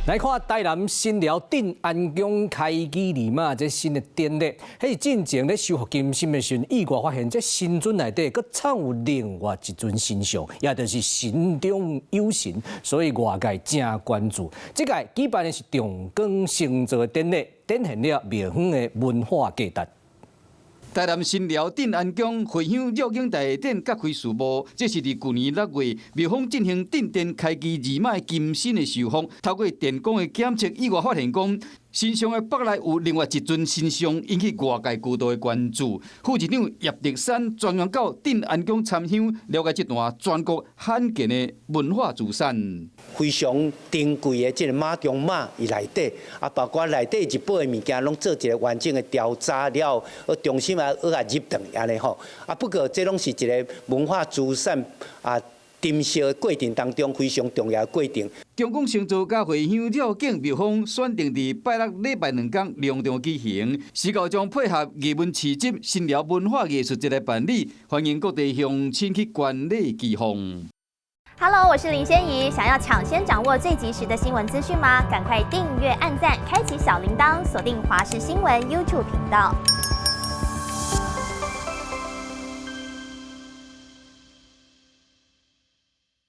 來看台南新寮鎮安宮開基二媽這新的典禮，彼是進前咧修復金身的時陣，意外發現這神尊內底閣藏有另外一尊神像，也就是神中有神，所以外界誠關注。這屆舉辦的是重光升座的典禮，展現了廟方的文化價值。台南新寮鎮安宮回鄉繞境大典揭開序幕，這是佇舊年6月廟方進行鎮殿開基二媽金身的修復，透過電光的檢測，意外發現講神像的腹內有另外一尊神像，引起外界高度的關注。副市長葉德山專程到鎮安宮參香，了解這段全國罕見的文化資產。非常珍貴的這个媽中媽伊內底，啊，包括內底入寶的物件，攏做一个完整的調查了後，重新來閣來入轉按呢吼。啊，不過這攏是一个文化資產啊，珍惜的過程當中非常重要的過程。重光升座佮回鄉繞境廟方選定佇拜六禮拜兩工隆重舉行，時高將配合藝文市集、新寮文化藝術節來辦理，歡迎各地鄉親去觀禮祈福。 Hello，我是林仙怡，想要搶先掌握最及時的新聞資訊嗎？趕快訂閱、按讚、開啟小鈴鐺，鎖定華視新聞 YouTube 頻道。